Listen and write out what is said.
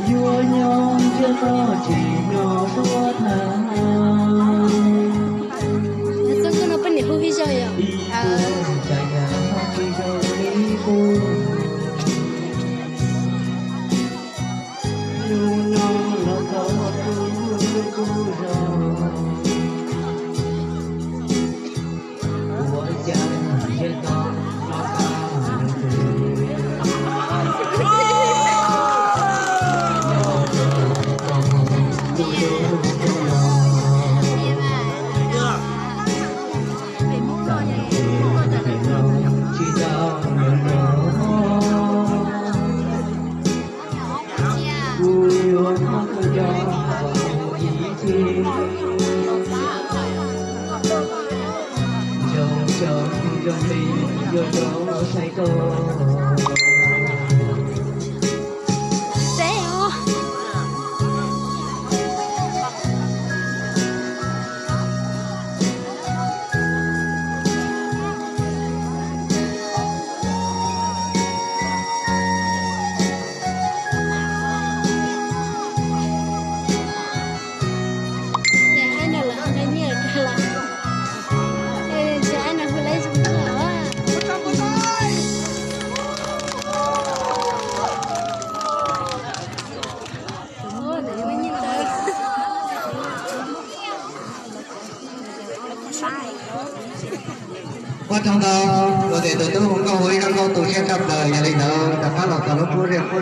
Yuav nyob ntiaj teb tsim nyog suav tag. Txoj nkauj no poj niam hu ib zaug yom? Hnub no los txog kuv kuj zoo. Kuv yuav thov koj nco ib txhis. Zoo cov zoo li yuav zoo saib koj. Ua tsaug ntau, kuv tes tus tub nkauj hu ib zaj nkauj tu siab tshaj plaws, yog li ntawd rov qab los txog lub qub zej qub